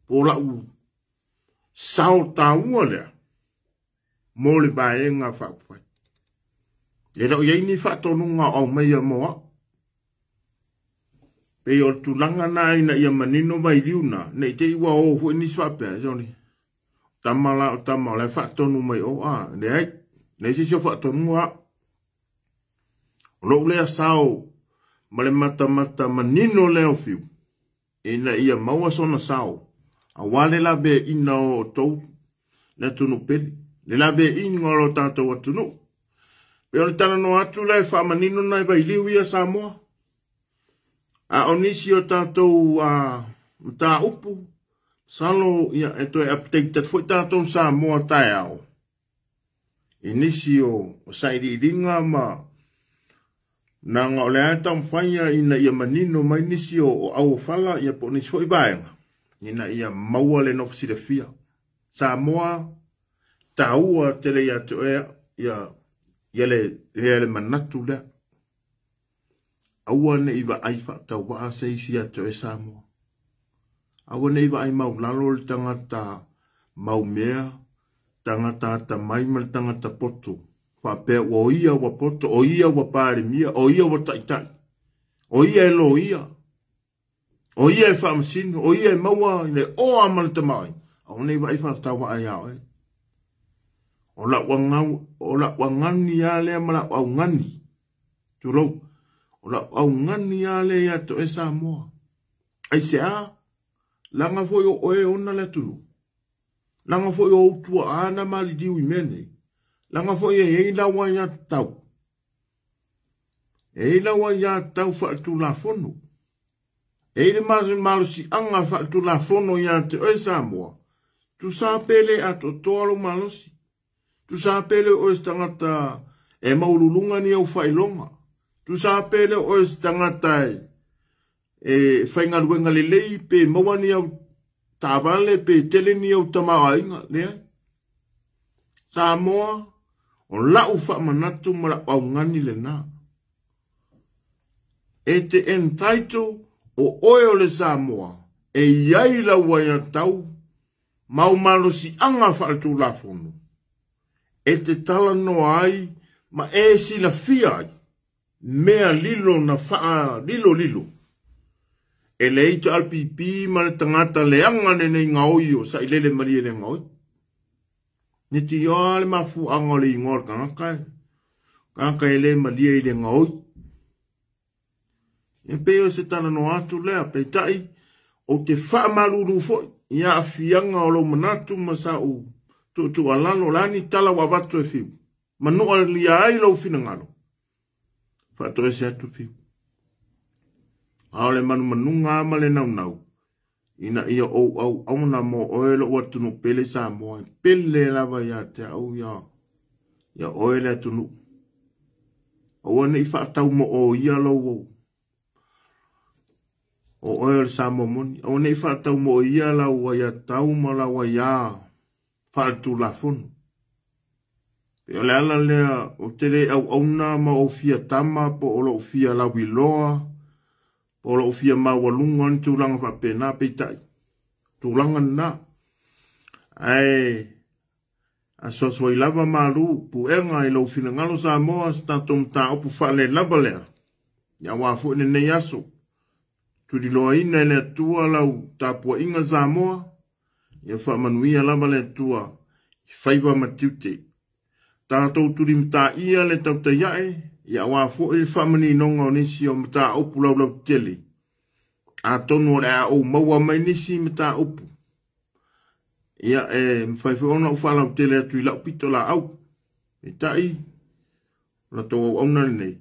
po o lau sao taua lea mo le vaega faaupufai. E le o i ai ni faatonuga o aumaia mo au. Pei o le tulaga na ina ia manino vailiu na, nei te i ua o foi nisi faapea, sorry. Tama la o tama o le faatonu mai o a, leai, leai se isi o faatonuga au. O lou lea sao ma le matamata manino lea o Fiu, ina ia maua sona sao, aua le laveaiina o outou le atunuu pele, le laveaiina o lo tatou atunuu. Pe o le talanoa atu lea e faamanino nai vailiu ia Samoa. A o nisi o tatou mataupu, salo ia e toe update foi tatou Samoa taeao i nisi o sailiiliga ma naga o lea e taumafai ina ia manino mai nisi o auofala ia po o nisi foi vaega ina ia maua le nofo silafia. Samoa taua tele ia te oe ia le manatu lea. Aua ne i vaai faatauvaa se isi ia te oe Samoa. Aua ne i vaai maulalo le tagata maumea, tagata atamai ma le tagata poto. Faapea ua o ia ua poto, o ia ua palemia, o ia ua taitai, o ia e loia, o ia e faamasino, o ia e maua i le oa ma le tamaoaiga. Aua ne i vaai faatauvaa ia oe. O lau agani lava lea ma lau augani, tulou, o lau augani lava lea ia te oe Samoa. Aisea, laga foi o oe ona le atunuu, laga foi o ou tuaa na maliliu i mea nei, laga foi e i ai lau aiatatau, e i ai lau aiatatau faaletulafono, e i ai le malosiaga faaletulafono ia te oe Samoa, tusa pe le atoatoa lou malosi, tusa pe le oe se tagata e maululuga ni au faailoga, tusa pe le oe se tagata e faigaluega lelei pe maua ni au taavale pe tele ni au tamaoaiga, leai. Samoa, o lau faamanatu ma lau augani lena. E te entitle o oe o le Samoa, e i ai lau aiatatau ma au malosiaga faaletulafono, e te talanoa ai ma e silafia ai mea lilo na faalilolilo e le HRPP ma le tagata leaga lenei gaoi o sailele malie le gaoi. Netioa le mafuaaga o le igoa o le tagata, tagata e le malie i le gaoi. E pei o se talanoa atu lea, peitai, ou te faamalulu foi i aafiaga o lou manatu ma sa'u tuutuualalo. O le a ni tala ua avatu e fiu manua lia ai lou finagalo, faatoese atu fiu. A o le manumanuga ma le naunau ina ia ou auauna mo oe lou atunuu pele Samoa, e pele lava ia te au ia oe le atunuu. Aua ne i faataumoo ia lou o oe o le Samoa moni, aua ne i faataumoo ia lau aiatau ma lau aiā faaletulafono. E o le ala lea o te le auauna ma ou fia tama po o lou fia lauiloa po o lou fia maualuga o ni tulaga faapena, peitai tulaga lena. Ae asuasu ai lava malu puega i lou finagalo Samoa, se tatou mataupu faalelava lea aua foi lenei aso. Tuliloaina e le Atua lau tapuaiga Samoa, ia faamanuia lava le Atua i faiva ma tiute. Tatou tulimataia le tautai ae, ia aua foi le faamaninoga o nisi o mataupu laulautele. Atonu o le a ou maua mai nisi mataupu, ia e mafai foi ona ou faalautele atu i lau pito laau. Peitai, o la tou auauna lenei,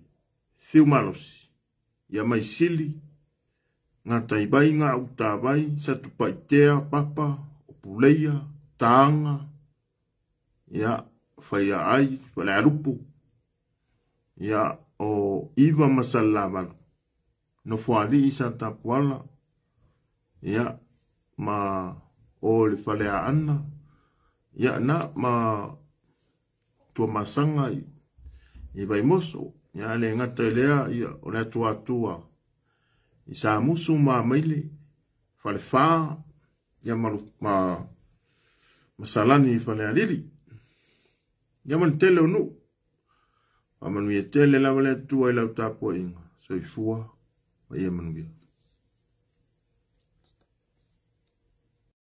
fiu malosi, ia mai sili, gatai vai, gautavai, Satupaitea, Papa, Upuleia, Taga, ia Faiaai, Falealupo, ia o Iva ma Salelavalu, Nofoalii sa Tapuala, ia ma o le Faleaana, ia na ma Tuamasaga i Vaimoso, ia le gata i lea, ia o le Atuatua i Samusu ma Maile, Falefa, ia ma Salani i Falealili, ia ma le tele o nuu. Faamanuia tele lava le Atua i lau tapuaiga. Soifua ma ia manuia.